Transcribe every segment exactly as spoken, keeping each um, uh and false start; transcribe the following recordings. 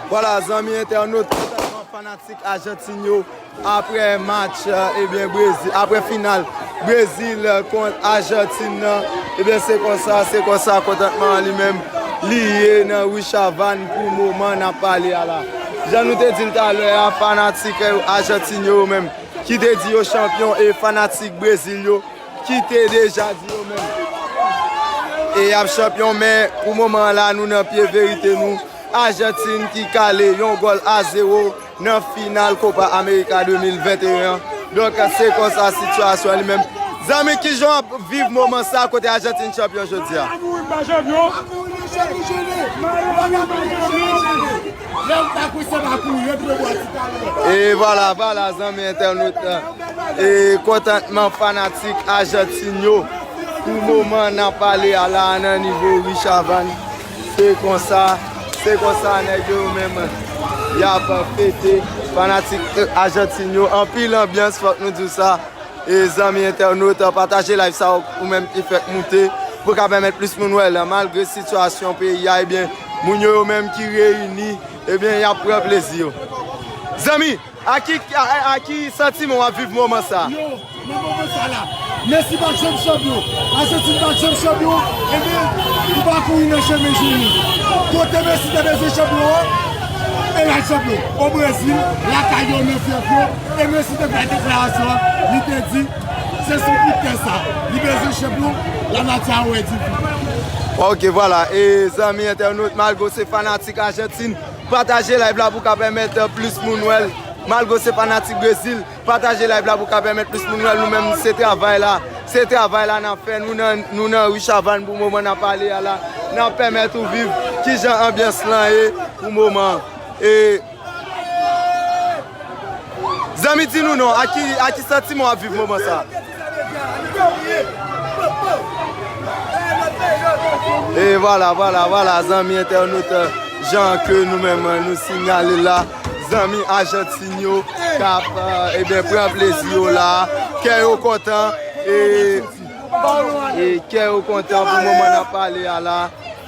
Vwala, zanmi entènot, kontantman fanatik Ajantin yo, apre match, eh, ebyen, Brezil, apre final Brezil kont Ajantin nan, ebyen, se konsa, se konsa, kontantman an li menm, li ye nan ri Chavàn pou moman n ap pale a la. Jan nou te di l talè a, fanatik, eh, Ajantin yo menm, ki te di yo chanpyon, e fanatik Brezil yo, ki te deja di yo menm, e y ap chanpyon, men pou moman an la, nou nan pye verite nou. Ajantin ki kale yon gòl a zewo nan final Copa America de mil venteyen an. Donk, se konsa sitiyasyon an li menm. Zanmi, kijan w ap viv moman sa kote Ajantin chanpyon jodi a? E vwala, vwala, zanmi entènot. E kontantman fanatik Ajantin yo. Pou moman n ap pale a la nan nivo ri Chavàn. Se konsa, se konsa nèg yo menm y ap fete. Fanatik Ajantin yo, anpil anbyans, fòk nou di w sa. E zanmi entènot, pataje live sa ou menm ki fèk moute pou ka pèmèt plis moun wè l. Malgre sitiyasyon peyi a, ebyen, moun yo, yo menm ki reyini, ebyen, y ap pran plezi yo. Zanmi, a ki, a, a ki santiman w ap viv moman sa? Yo, nan moman sa la, Messi pa t janm chanpyon, Ajantin pa t janm chanpyon, ebyen, ou pa kouri nan chemen jeni. Kote Messi te bezwen chanpyon an, e l al chanpyon. O Brezil, lakay yo, nan fyèf yo, e Messi te fè deklarasyon an, li te di, se sou bout tè sa, li bezwen chanpyon, lanati a wè difi. Ok, vwala. E zanmi entènot, malgre w se fanatik Ajantin, pataje live la pou ka pèmèt, eh, plis moun wè l. Malgre w se fanatik Brezil, pataje live la pou ka pèmèt plis moun wè l. Nou menm, se travay la. Se travay la n ap fè. Nou nan, nou nan ri Chavàn pou moman n ap pale a la. N ap pèmèt ou viv kijan anbyans lan ye pou moman an. E zanmi, di nou non, a ki, a ki santiman w ap viv moman sa? E vwala, vwala, vwala, zanmi entènot, jan ke nou menm nou sinyale la, zanmi Ajantin yo k ap, eh, ebyen, pran plezi yo la, kè yo kontan, e, e kè yo kontan pou moman n ap pale a la.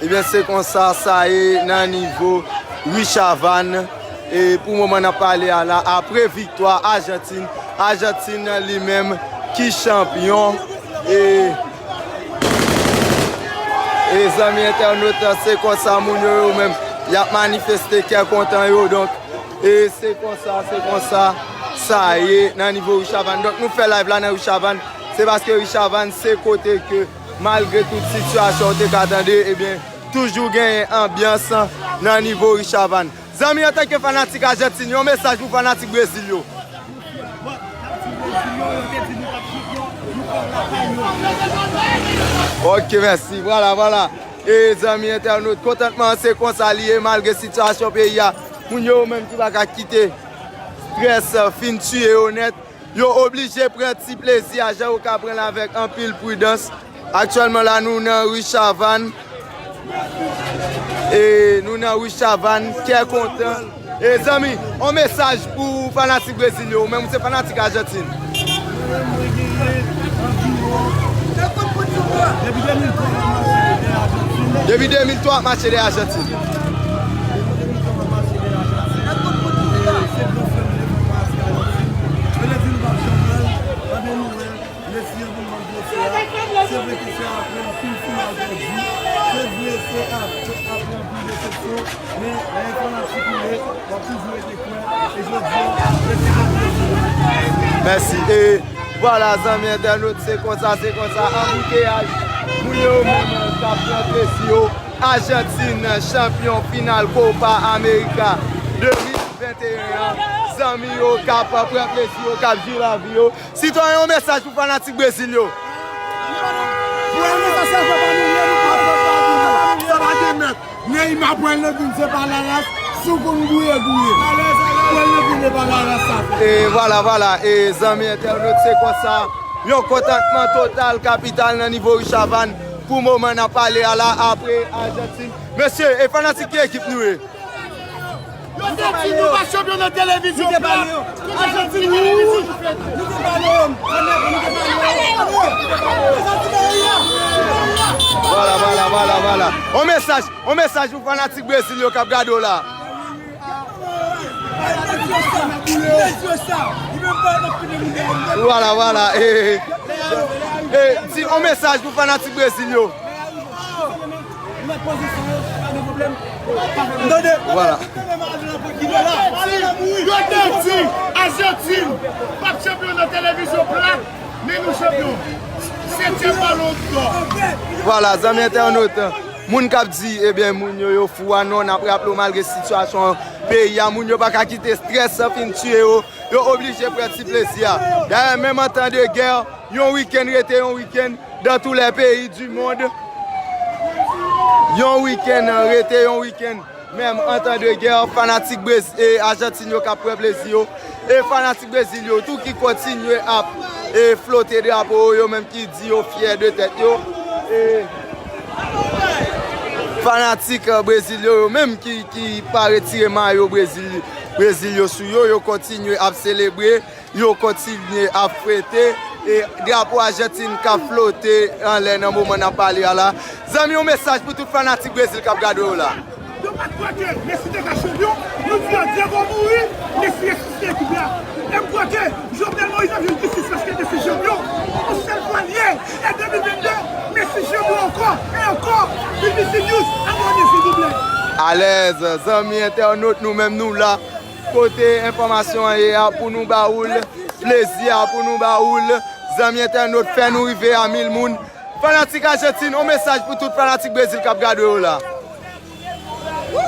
Ebyen, se konsa sa ye nan nivo ri Chavàn. E pou moman n ap pale a la, apre viktwa Ajantin, Ajantin li menm ki chanpyon. E, e zanmi entènot, se konsa moun yo, yo menm, y ap manifeste kè kontan yo. Donk, e se konsa, se konsa sa ye nan nivo ri Chavàn. Donk, nou fè live la nan ri Chavàn. Se paske ri Chavàn, se kote ke malgre tout sitiyasyon ou te ka tande, ebyen, toujou genyen anbyans nan nivo ri Chavàn. Zanmi, antanke fanatik Ajantin, yon mesaj pou fanatik Brezil yo. Ok, mèsi. Vwala, vwala. E zanmi entènot, kontantman an se konsa li ye, malgre sitiyasyon peyi a. Moun yo menm ki pa ka kite strès fin tiye yo nèt. Yo oblije pran ti plezi a jan yo ka pran l avèk anpil pridans. Aktyèlman la, nou nan ri Chavàn. E nou nan ri Chavàn, kè kontan. E zanmi, on mesaj pou fanatik Brezil yo, ou menm ou se fanatik Ajantin. Depi de mil twa m ap mache dèyè Ajantin. Depi de mil twa w ap mache dèyè Ajantin. Depi de mil twa m ap mache dèyè Ajantin. E se gran frè m li ye pou fanatik Ajantin. Yo te di nou p ap janm wè l, ebyen nou wè l. Messi an vin ban l blese a. Se vre ke se apre anpil final pèdi. Se vre se apre, apre anpil desepsyon. Men, eh, fanatik ou ye, w ap toujou rete kwè. E jodi a, rete nan plezi. Mèsi. E vwala, zanmi entènot, se konsa, se konsa. Anbouteyaj, moun yo menm k ap pran plezi yo. Ajantin, chanpyon final Copa America de mil venteyen an. Zanmi yo k ap pran plezi yo, k ap jwi lavi yo. Sitwayen, yon mesaj pou fanatik Brezil yo. Pou Ernest Sasha pa nou ye, nou pa fè pa nou. Sa pa gen mèt. Neymar pran nan vin se pa Laras. Si w konn gouye, gouye. Pran nan vin se pa Laras sa fè. E vwala, vwala. E zanmi entènot, se konsa. Yon kontantman total, kapital nan nivo ri Chavàn. Pou moman n ap pale a la, apre Ajantin. Mesye, e fanatik ki ekip nou ye? Yo te di nou pa chanpyon nan televizyon plat. Ajantin wouj. Vwala, vwala, vwala, vwala. On mesaj, on mesaj pou fanatik Brezil yo k ap gade w la. Vwala, vwala. E, e, e, di yon mesaj pou fanatik Brezil yo. Vwala. Yo te di Ajantin p ap chanpyon nan televizyon plat, men nou chanpyon. Setyèm balon dò. Vwala, zanmi entènot. Moun k ap di, ebyen, moun yo, yo fou a, non, n ap raple w, malgre sitiyasyon peyi a, moun yo pa ka kite estrès fin tiye yo, yo oblije pran ti plezi a. Dayè, menm an tan de gè, yon wikenn rete yon wikenn, dans tous les pays du monde, yon wikenn rete yon wikenn. Menm an tan de gè, fanatik Brez-, e, Ajantin yo k ap pran plezi yo, e fanatik Brezil yo tou ki kontinye ap, e, flote drapo yo, yo menm ki di yo fyè de tèt yo. E fanatik, e, Brezil yo, yo menm ki, ki pa retire mayo Brezil, Brezil yo sou yo, yo kontinye ap selebre, yo kontinye ap fete, e drapo Ajantin k ap flote anlè nan moman n ap pale a la. Zanmi, yon mesaj pou tout fanatik Brezil k ap gade w la. Yo pa t kwè ke Messi te ka chanpyon, nou di yo Diego mouri, Messi resisite ekip la. E m kwè ke Jovenel Moïse ap jwenn jistis paske Messi chanpyon. Yon sèl fwa l ye, e de mil vennde, Messi chanpyon ankò, e ankò, B B C News, abòne silvouplè. Alèz, zanmi entènot, nou menm nou la. Kote enfòmasyon an ye a pou nou ba ou l, plezi a pou nou ba ou l. Zanmi entènot, fè nou rive a mil moun. Fanatik Ajantin, yon mesaj pou tout fanatik Brezil k ap gade yo la.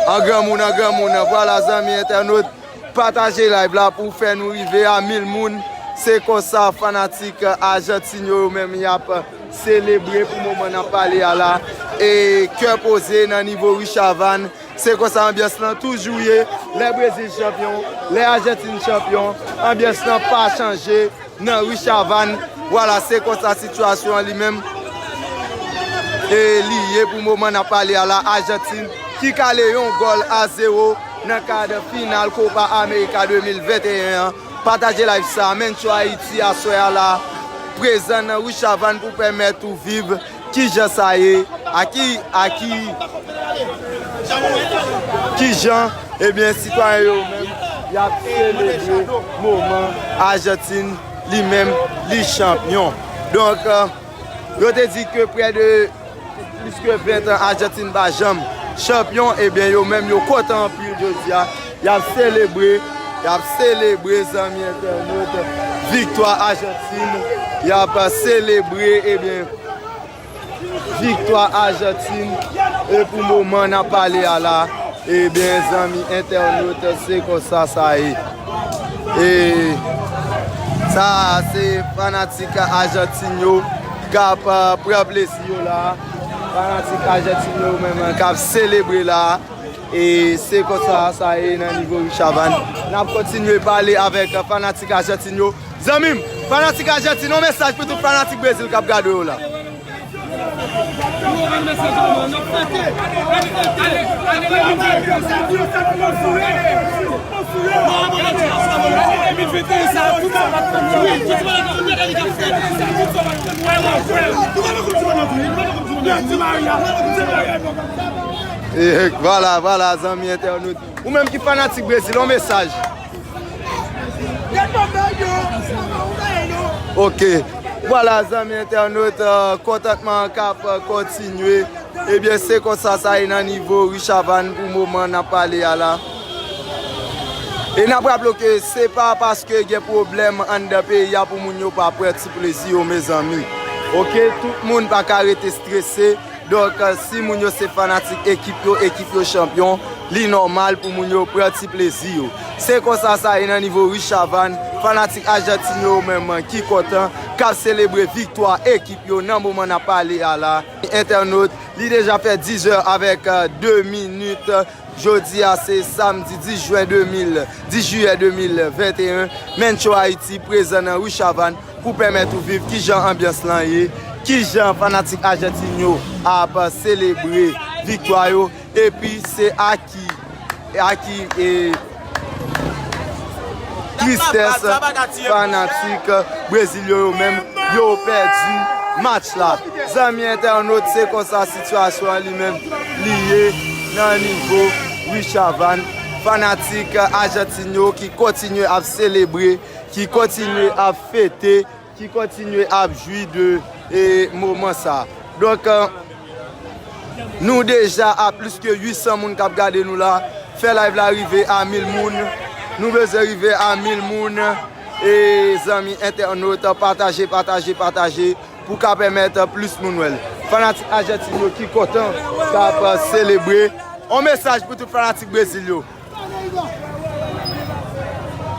An granmoun, an granmoun, vwala zanmi entènot, pataje live la pou fè nou rive a mil moun. Se konsa fanatik Ajantin yo, yo menm y ap selebre pou moman n ap pale a la. E kè poze nan nivo Ri Chavàn. Se konsa anbyans lan toujou ye. Lè Brezil chanpyon, lè Ajantin chanpyon, anbyans lan pa chanje nan Ri Chavàn. Vwala, se konsa sitiyasyon an li menm. E li ye pou moman n ap pale a la, Ajantin ki kale yon gòl a zewo nan kad final Copa America de mil venteyen an. Pataje live sa, Mencho Haiti aswè a la, prezan nan Ri Chavàn pou pèmèt ou viv kijan sa ye, a ki, a ki, kijan, ebyen, sitwayen yo menm, y ap selebre moman Ajantin li menm, li chanpyon. Donk, euh, yo te di ke prè de plis ke ven tan Ajantin pa janm chanpyon, ebyen, yo menm, yo kontan anpil jodi a. Y ap selebre, y ap selebre, zanmi entènot, viktwa Ajantin. Y ap selebre, ebyen, viktwa Ajantin. E pou moman n ap pale a la, ebyen, zanmi entènot, se konsa sa ye. E sa, se fanatik Ajantin yo k ap, uh, pran plezi yo la. Fanatik Ajantin yo menm k ap selebre la. E se konsa sa ye nan nivo Ri Chavàn. N ap kontinye pale avèk fanatik Ajantin yo. Zanmi m, fanatik Ajantin, yon mesaj pou tout fanatik Brezil k ap gade yo la. E, vwala, vwala, zanmi entènot. Ou menm ki fanatik Brezil, yon mesaj. Ok. Vwala, zanmi entènot, euh, kontantman an k ap, euh, kontinye. Ebyen, se konsa sa ye nan nivo Ri Chavàn pou moman n ap pale a la. E n ap raple w ke se pa paske gen pwoblèm anndan peyi a pou moun yo pa pran ti plezi yo, mezanmi. Ok, tout moun pa ka rete strese. Donk, si moun yo se fanatik ekip yo, ekip yo chanpyon, li nòmal pou moun yo pran ti plezi yo. Se konsa sa ye nan nivo Ri Chavàn, fanatik Ajantin yo menm ki kontan, k ap selebre viktwa ekip yo nan moman n ap pale a la. Entènot, li deja fè diz è avèk, euh, de minit. Jodi a se samdi dis jen de mil, dis jiyè de mil venteyen, Mencho Haiti prezan nan Ri Chavàn pou pèmèt ou viv kijan anbyans lan ye, kijan fanatik Ajantin yo ap selebre viktwa yo, epi se aki, aki, e, tristès fanatik Brezil yo, yo menm, yo pèdi match la. Zanmi entènot, se konsa sitiyasyon an li menm li ye nan nivo Ri Chavàn. Fanatik Ajantin yo ki kontinye ap selebre, ki kontinye ap fete, ki kontinye ap jwi de, e, moman sa. Donk, e, nou deja a plis ke uit san moun k ap gade nou la. Fè live la rive a mil moun. Nou bezwen rive a mil moun. E, zanmi entènot, pataje, pataje, pataje pou ka pèmèt plis moun wè l. Fanatik Ajantin yo ki kontan, k ap selebre. On mesaj pou tout fanatik Brezil yo.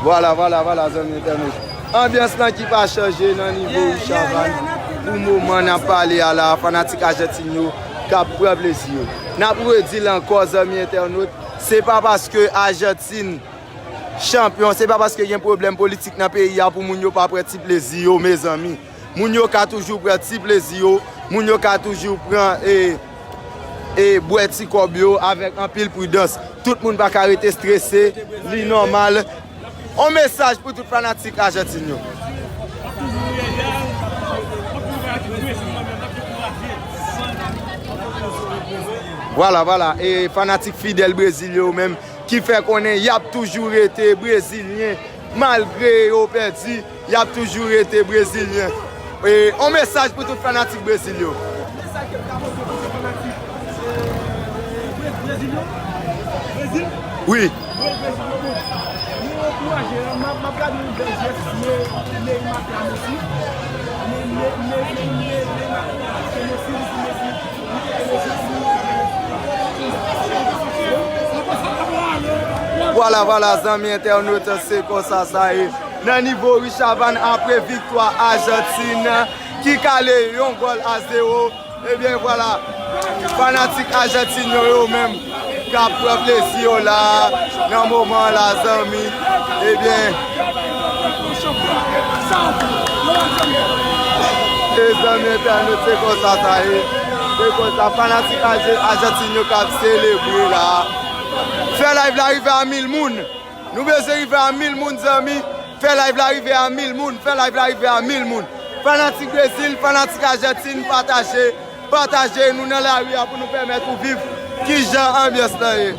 Vwala, vwala, vwala, zanmi entènot. Anbyans lan ki pa chanje nan nivo Richard Vann. Pou moman n ap pale a la, fanatik Ajantin yo k ap pran plezi yo. N ap redi l ankò, zanmi entènot, se pa paske Ajantin chanpyon, se pa paske gen pwoblèm politik nan peyi a pou moun yo pa pran ti plezi yo, mezanmi. Moun yo ka toujou pran ti plezi yo, moun yo ka toujou pran, e, e, bwè ti kòb yo avèk anpil pridans. Tout moun pa ka rete strese, li nòmal. On mesaj pou tout fanatik Ajantin yo. Vwala, vwala. E fanatik fidèl Brezil yo menm, ki fè konnen y ap toujou rete brezilyen, malgre yo pèdi, y ap toujou rete brezilyen. E, on mesaj pou tout fanatik Brezil yo. Wi. Vwala, vwala, zanmi entènot, se konsa sa ye. Nan nivo Richard Vann, apre viktwa Ajantin ki kale yon gòl a zewo, ebyen, vwala, fanatik Ajantin yo, yo menm, k ap pran plezi yo la, nan moman la, zanmi. Ebyen, e zanmi entènot, se konsa sa ye. Se konsa, fanatik Aje-, Ajantin yo k ap selebre la. Fè live la rive a mil moun. Nou bezwen rive a mil moun, zanmi. Fè live la rive a mil moun. Fè live la rive a mil moun. Fanatik Brezil, fanatik Ajantin, pataje. Pataje, nou nan lari a pou nou pèmèt ou viv kijan anbyans lan ye.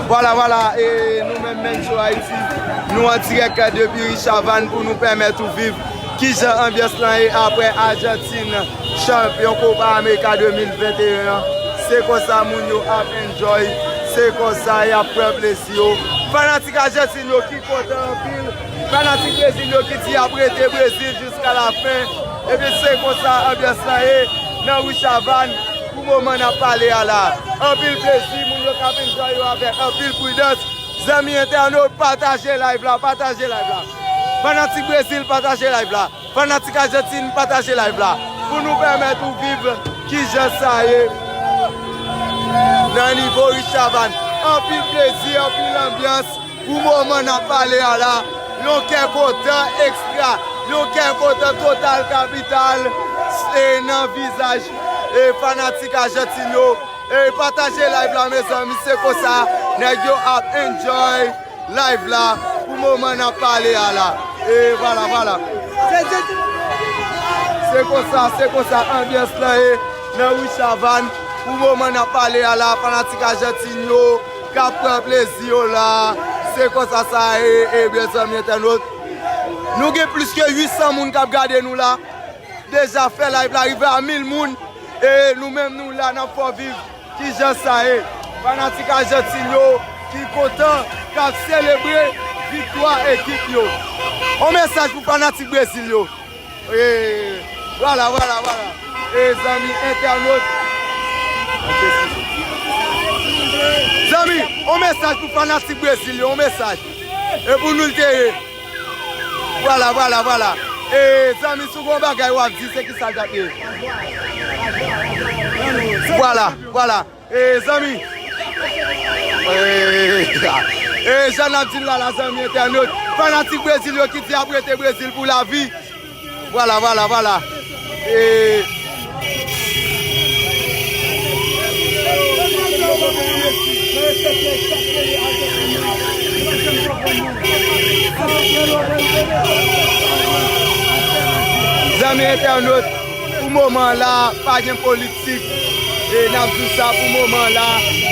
Vwala, vwala, e nou menm, Mencho Haiti, nou an dirèk depi Richard Vann pou nou pèmèt ou viv kijan anbyans lan ye apre Ajantin chanpyon Copa America de mil venteyen an. Se konsa moun yo ap enjoy, se konsa y ap pran plezi yo. Fanatik Ajantin yo ki kontan anpil, fanatik Brezil yo ki di y ap rete Brezil jiska lafen. Epi se konsa anbyans lan ye nan Richard Vann pou moman n ap pale a la. Anpil plezi, moun yo k ap enjoy yo avèk anpil pridans. Zanmi entènot, pataje live la, pataje live la. Fanatik Brezil, pataje live la. Fanatik Ajantin, pataje live la. Pou nou pèmèt ou viv kijan sa ye nan nivo Richard Vann. Anpil plezi, anpil anbyans. Pou moman n ap pale a la, yon kè kontan ekstra, yon kè kontan total kapital, e nan vizaj, e fanatik Ajantin yo. E pataje live la, mezanmi, se konsa nèg yo ap enjoy live la pou moman n ap pale a la. E vwala, vwala. Se konsa, se konsa anbyans lan ye nan Richard Vann pou moman n ap pale a la, fanatik Ajantin yo k ap pran plezi yo la. Se konsa sa ye, ebyen, zanmi entènot. Nou gen plis ke uit san moun k ap gade nou la. Deja fè live la rive a mil moun. E nou menm nou la, n ap fè w viv kijan sa ye. Fanatik Ajantin yo ki kontan, k ap selebre viktwa ekip yo. On mesaj pou fanatik Brezil yo. E, vwala, vwala, vwala. E, zanmi entènot. Zanmi, on mesaj pou fanatik Brezil yo, on mesaj. E pou nou l te ye. Vwala, vwala, vwala. E, zanmi, si w gen yon bagay w ap di, se kisa l t ap ye? Vwala, vwala. E, zanmi. E, E jan n ap di n la, la, zanmi entènot, fanatik Brezil yo ki di y ap rete Brezil pou lavi. Vwala, vwala, vwala. E Zanmi entènot, pou moman la, pa gen politik. E n ap di w sa pou moman la,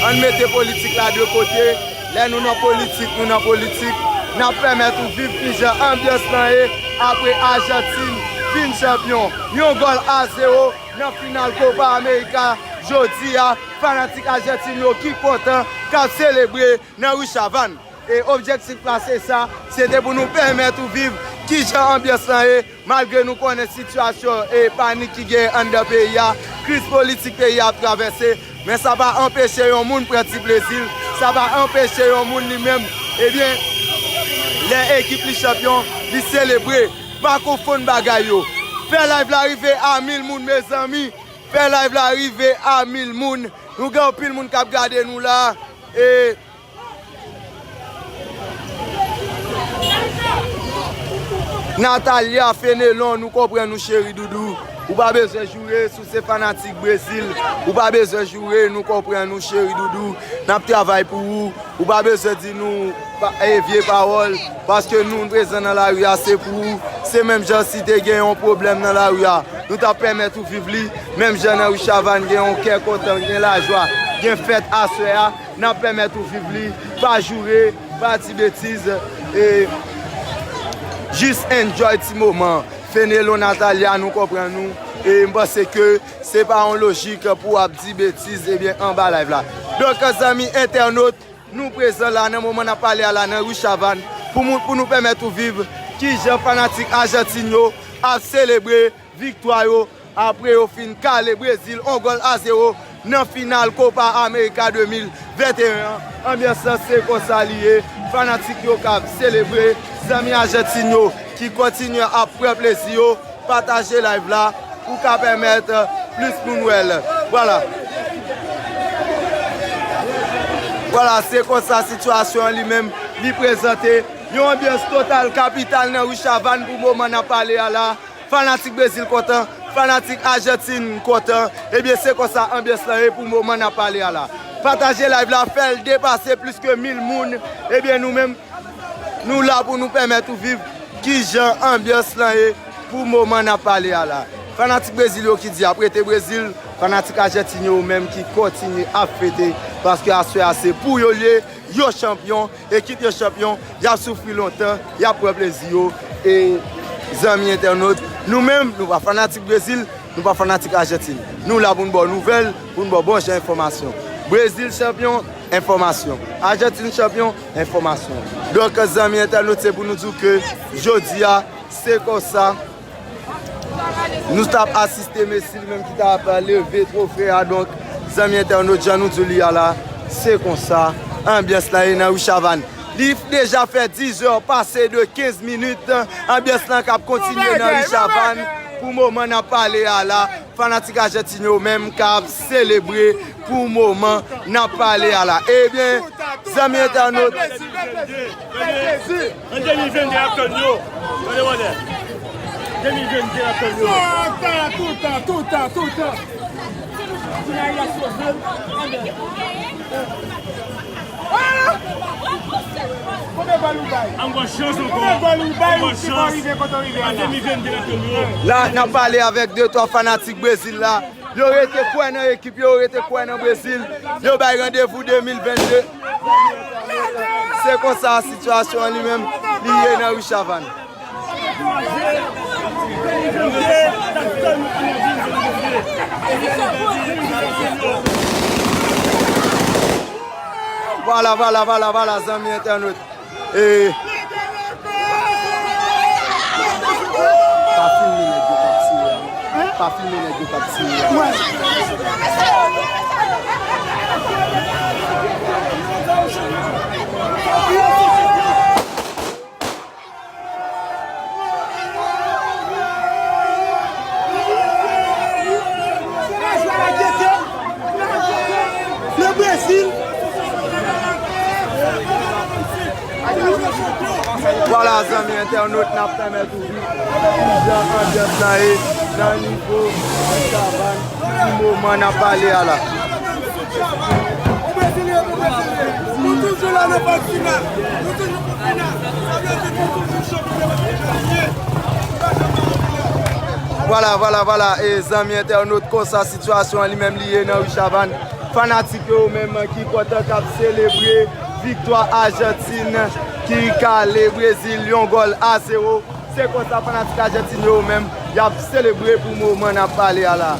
ann mete politik la de kote. Lè nou nan politik, nou nan politik. N ap pèmèt ou viv kijan anbyans lan ye apre Ajantin fin chanpyon. Yon gòl a zewo nan final Copa America jodi a. Fanatik Ajantin yo ki kontan, k ap selebre nan ri Chavannes. E objektif la se sa, se te pou nou pèmèt ou viv kijan anbyans lan ye, malgre nou konnen sitiyasyon e panik ki genyen anndan peyi a, kriz politik peyi a ap travèse, men sa pa anpeche yon moun pran ti plezi l, sa pa anpeche yon moun li menm, ebyen, lè ekip li chanpyon, li selebre, pa konfonn bagay yo. Fè live la rive a mil moun, mezanmi, fè live la rive a mil moun, nou gen anpil moun k ap gade nou la, e Natalia Fenelon, nou konprann ou cheri doudou. Ou pa bezwen joure si w se fanatik Brezil. Ou pa bezwen joure, nou konprann ou cheri doudou. N ap travay pou ou. Ou pa bezwen di nou pa- e vye pawòl. Paske nou prezan nan lari a, se pou ou. Se menm jan si te gen yon pwoblèm nan lari a, nou t ap pèmèt ou viv li. Menm jan nan ri Chavannes gen yon kè kontan, gen lajwa, gen fèt aswè a. N ap pèmèt ou viv li, pa joure, pa di betiz, e jis enjoy ti moman. Fenelon Natalia, nou konprann ou, e m panse ke se pa yon lojik pou w ap di betiz, ebyen, anba live la. Donk, zanmi entènot, nou prezan la, nan moman n ap pale a la, nan ri Chavannes, pou moun, pou nou pèmèt ou viv kijan fanatik Ajantin yo ap selebre viktwa yo apre yo fin kale Brezil yon gòl a zewo nan final Copa America de mil venteyen an. Anbyans lan se konsa li ye. Fanatik yo k ap selebre, zanmi Ajantin yo ki kontinye ap pran plezi yo, pataje live la pou ka pèmèt plis moun wè l. Vwala. Vwala, se konsa sitiyasyon an li menm li prezante. Yon anbyans total kapital nan ri Chavannes pou moman n ap pale a la. Fanatik Brezil kontan, fanatik Ajantin kontan. Ebyen, se konsa anbyans lan ye pou moman n ap pale a la. Pataje live la, fè l depase plis ke mil moun. Ebyen, nou menm, nou la pou nou pèmèt ou viv kijan anbyans lan ye pou moman n ap pale a la. Fanatik Brezil yo ki di y ap rete Brezil, fanatik Ajantin yo menm ki kontinye ap fete, paske aswè a se pou yo l ye, yo chanpyon, ekip yo chanpyon, y ap soufri lontan, y ap pran plezi yo. E zanmi entènot, nou menm, nou pa fanatik Brezil, nou pa fanatik Ajantin. Nou la pou n ba w nouvèl, pou n ba w bon jan enfòmasyon. Brezil chanpyon, enfòmasyon. Ajantin chanpyon, enfòmasyon. Donk, zanmi entènot, se pou nou di w ke jodi a, se konsa. Nou t ap asiste Messi, li menm ki t ap leve twofe a. Donk, zanmi entènot, jan nou di w li a la, se konsa anbyans la ye nan ri Chavannes. Li deja fè diz è pase de kenz minit, anbyans lan k ap kontinye nan ri Chavannes. Pou moman n ap pale a la, fanatik Ajantin yo menm k ap selebre pou moman n ap pale a la. Ebyen, zanmi entènot, An de mil venn de ap tann yo. Tande wòlè. De mil venn de ap tann yo. Toutan, toutan, toutan, toutan. Ti Maria sove m. Konbyen gòl ou bay? An gòl chans ankò. Konbyen gòl ou bay ou ki fè w rive kote w rive a la? An de mil venn de ap tann yo. La, n ap pale avèk de twa fanatik Brezil la. Yo rete kwè nan ekip yo, yo rete kwè nan Brezil. Yo bay randevou de mil venn de. Se konsa sitiyasyon an li menm li ye nan ri Chavannes. Vwala, vwala, vwala, vwala, zanmi entènot. E pa filme nèg yo k ap tire a. Pa filme nèg yo k ap tire a. Le Brésil. Entènot, n ap pèmèt ou viv kijan anbyans lan ye nan nivo Savann pou moman n ap pale a la. Vwala, vwala, vwala. E zanmi entènot, konsa sitiyasyon an li menm li ye nan ri Chavann. Fanatik yo menm ki kontan k ap selebre viktwa Ajantin ki kale Brezil yon gòl a zewo. Se konsa fanatik Ajantin yo menm y ap selebre pou moman n ap pale a la.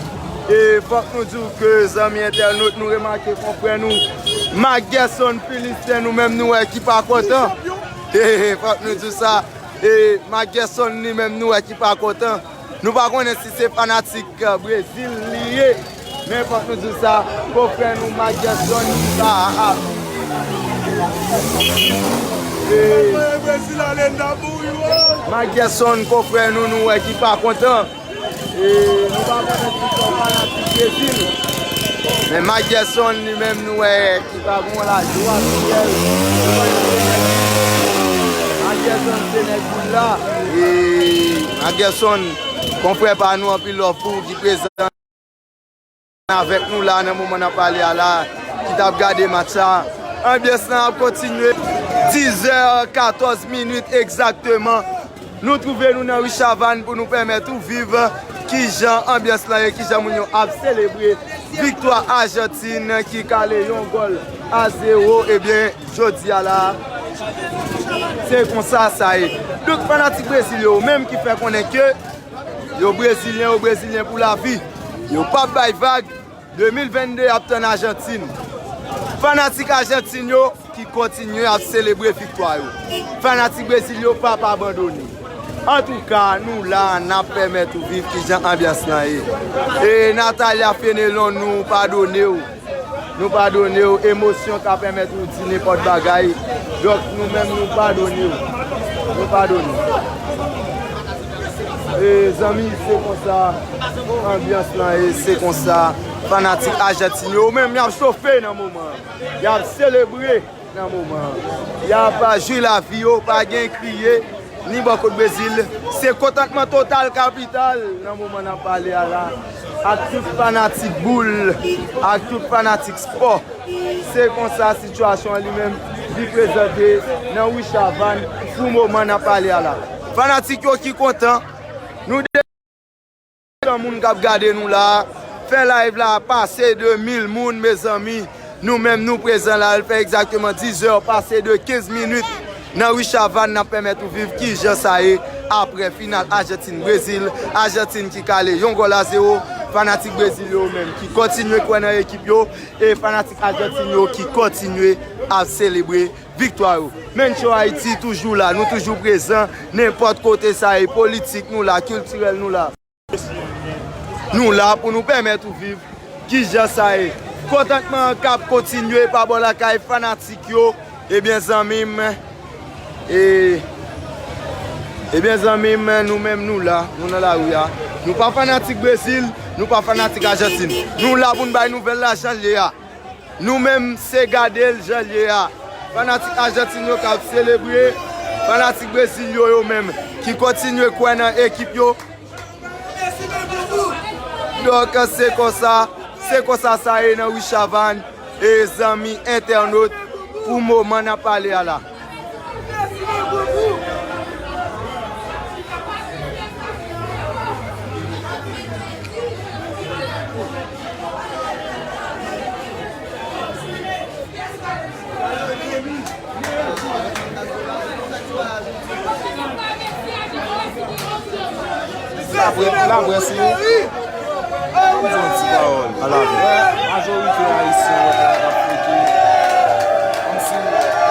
E fòk nou di w ke zanmi entènot, nou remake konfrè nou Marc Gerson Philistin, nou menm nou wè ki pa kontan. E fòk nou di w sa. E Marc Gerson li menm nou wè ki pa kontan. Nou pa konnen si se fanatik, eh, Brezil li ye. Men fòk nou di sa, konfrè nou Marc Gerson sa a. E Marc Gerson, konfrè nou, nou wè ki pa kontan. E nou pa konnen si se yon fanatik Brezil. Men Marc Gerson li menm nou wè ki pa gen yon lajwa sou kè l. Marc Gerson se nèg boul la. E Marc Gerson, konfrè pa nou, anpil love pou ou ki prezan avèk nou la nan moman n ap pale a la, ki t ap gade match la. Anbyans lan ap kontinye. Dizè katòz minit egzakteman. Nou twouve nou nan ri Chavann pou nou pèmèt ou viv kijan anbyans lan ye, kijan moun yo ap selebre viktwa Ajantin ki kale yon gòl a zewo. Ebyen, jodi a la, se konsa sa ye. Donk, fanatik Brezil yo menm ki fè konnen ke yo Brezilyen, yo Brezilyen pou lavi. Yo p ap bay vag. De mil vennde ap tann Ajantin. Fanatik Ajantin yo ki kontinye ap selebre viktwa yo. Fanatik Brezil yo p ap abandone. Antouka, nou la, n ap pèmèt ou viv kijan anbyans lan ye. E Natalia Fenelon, nou padone w. Nou padone w. Emosyon ka pèmèt ou di nenpòt bagay. Donk, nou menm, nou padone w. Nou padone w. E, zanmi, se konsa anbyans lan ye, se konsa fanatik Ajantin yo menm y ap chofe nan moman an. Y ap selebre nan moman an. Y ap jwi lavi yo, pa gen kriye, ni bò kot Brezil. Se kontantman total kapital nan moman n ap pale a la. Ak tout fanatik boul, ak tout fanatik spò. Se konsa sitiyasyon an li menm li prezante nan ri Chavann pou moman n ap pale a la. Fanatik yo ki kontan, nou de tan moun k ap gade nou la, fè live la pase de mil moun, mezanmi. Nou menm nou prezan la, l fè egzakteman dizè pase de kenz minit nan ri Chavann, n ap pèmèt ou viv kijan sa ye aprè final Ajantin Brezil. Ajantin ki kale yon gòl a zewo. Fanatik Brezil yo menm ki kontinye kwè nan ekip yo. E fanatik Ajantin yo ki kontinye ap selebre viktwa yo. Mencho Ayiti toujou la, nou toujou prezan, nenpòt kote sa ye, politik nou la, kiltirèl nou la. Nou la pou nou pèmèt ou viv kijan sa ye. Kontantman an k ap kontinye pa bò lakay fanatik yo. Ebyen, zanmi m, e, ebyen, zanmi m, nou menm nou la, nou nan lari a. Nou pa fanatik Brezil, nou pa fanatik Ajantin. Nou la pou n bay nouvèl la jan l ye a. Nou menm, se gade l jan l ye a. Fanatik Ajantin yo k ap selebre, fanatik Brezil yo, yo menm, ki kontinye kwè nan ekip yo. Donk, se konsa, se konsa sa ye nan ri Chavann, e zanmi entènot, pou moman n ap pale a la. Laprès, laprès, wi. Ban m di yon ti pawòl. Majorite ayisyen yo konn ap fete kòmsi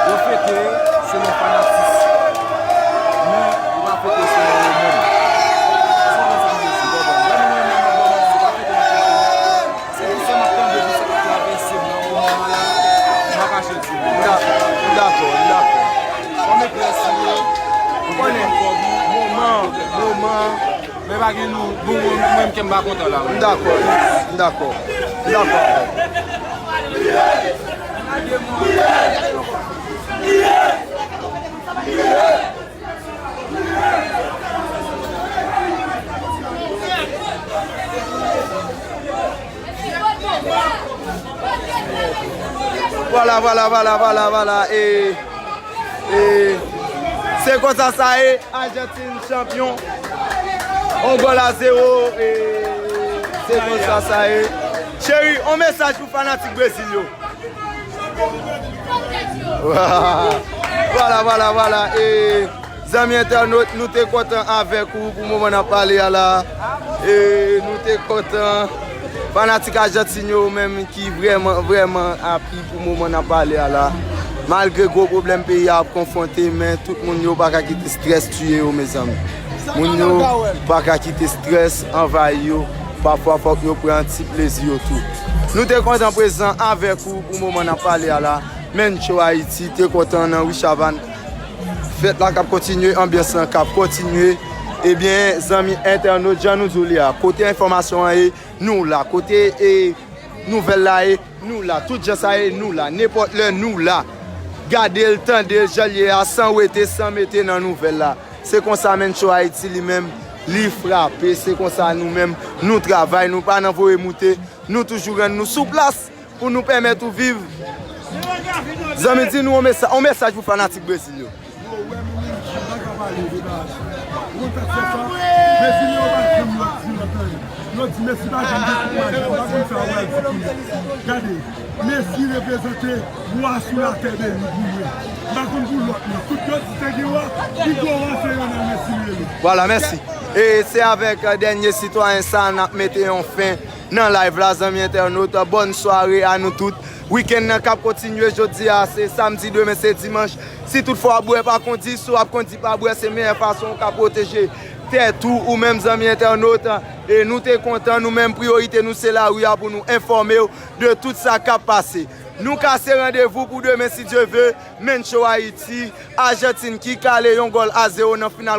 yo fete selon fanatis. Men yo pa fete selon yo menm. Èske w konprann sa m vle di? Lè nou menm, nou menm, nou menm, se pa fete n ap fete. Se pou sa m ap tande pou sa k ap travèse m nan moman an la, m pa kache di nou. M dakò, m dakò, m dakò. Kòm eklèsi yo, ou konnen, moman, moman, men pa gen nou, nou, mwen, mwen, kè m pa kontan la, mwen. M dakò, m dakò, m dakò. Vwala, vwala, vwala, vwala, vwala. E, e, se konsa sa ye. Ajantin chanpyon. On gòl a zewo. E, se konsa sa ye. Cheri, on mesaj pou fanatik Brezil yo. Vwala, vwala, vwala. E, zanmi entènot, nou te kontan avèk ou pou moman n ap pale a la. E, nou te kontan. Fanatik Ajantin yo menm ki vrèman, vrèman api pou moman n ap pale a la. Malgre gwo pwoblèm peyi a ap konfwonte, men tout moun yo pa ka kite strès tiye yo, mezanmi. Moun yo pa ka kite strès anvayi yo. Pafwa, fòk yo pran ti plezi yo tou. Nou te kontan prezan avèk ou pou moman n ap pale a la. Mencho Haiti te kontan nan Rich Havane. Fèt la k ap kontinye, anbyans lan k ap kontinye. Ebyen, zanmi entènot, jan nou di w li a, kote enfòmasyon an ye, nou la. Kote, e, nouvèl la ye, nou la. Tout jan sa ye, nou la. Nenpòt lè, nou la. Gade l, tande l, jan l ye a, san wete, san mete nan nouvèl la. Se konsa Mencho Haiti li menm, li frape. Se konsa nou menm, nou travay, nou pa nan voye moute. Nou toujou rann nou sou plas pou nou pèmèt ou viv. Zanmi, di nou yon mesa-, yon mesaj pou fanatik Brezil yo. Yo wè m menm jan m pa ka pale de bagay sa. Ou konn sa k fè sa? Brezilyen yo pa janm lòt di lòt anyen. Yo di Messi pa janm gen kouraje, m pa konn sa yo pral di kounye a. Gade, Messi reprezante wa sou latè beni pou mwen. M pa konn pou lòt non. Tout yo di te gen wa, pi gwo wa se Lionel Messi li rele. Vwala, mèsi. E se avèk, e, dènye sitwayen sa n ap mete yon fen nan live la, zanmi entènot. Bòn sware a nou tout. Wikenn nan k ap kontinye, jodi a se samdi, demen se dimanch. Si toutfwa w ap bwè, pa kondi. Si w ap kondi, pa bwè. Se meyè fason w ka pwoteje tèt ou, ou menm, zanmi entènot. E nou te kontan, nou menm, priyorite nou se lari a pou nou enfòme w de tout sa k ap pase. Nou kase randevou pou demen, si Dye ve. Mencho Ayiti, Ajantin ki kale yon gòl a zewo nan final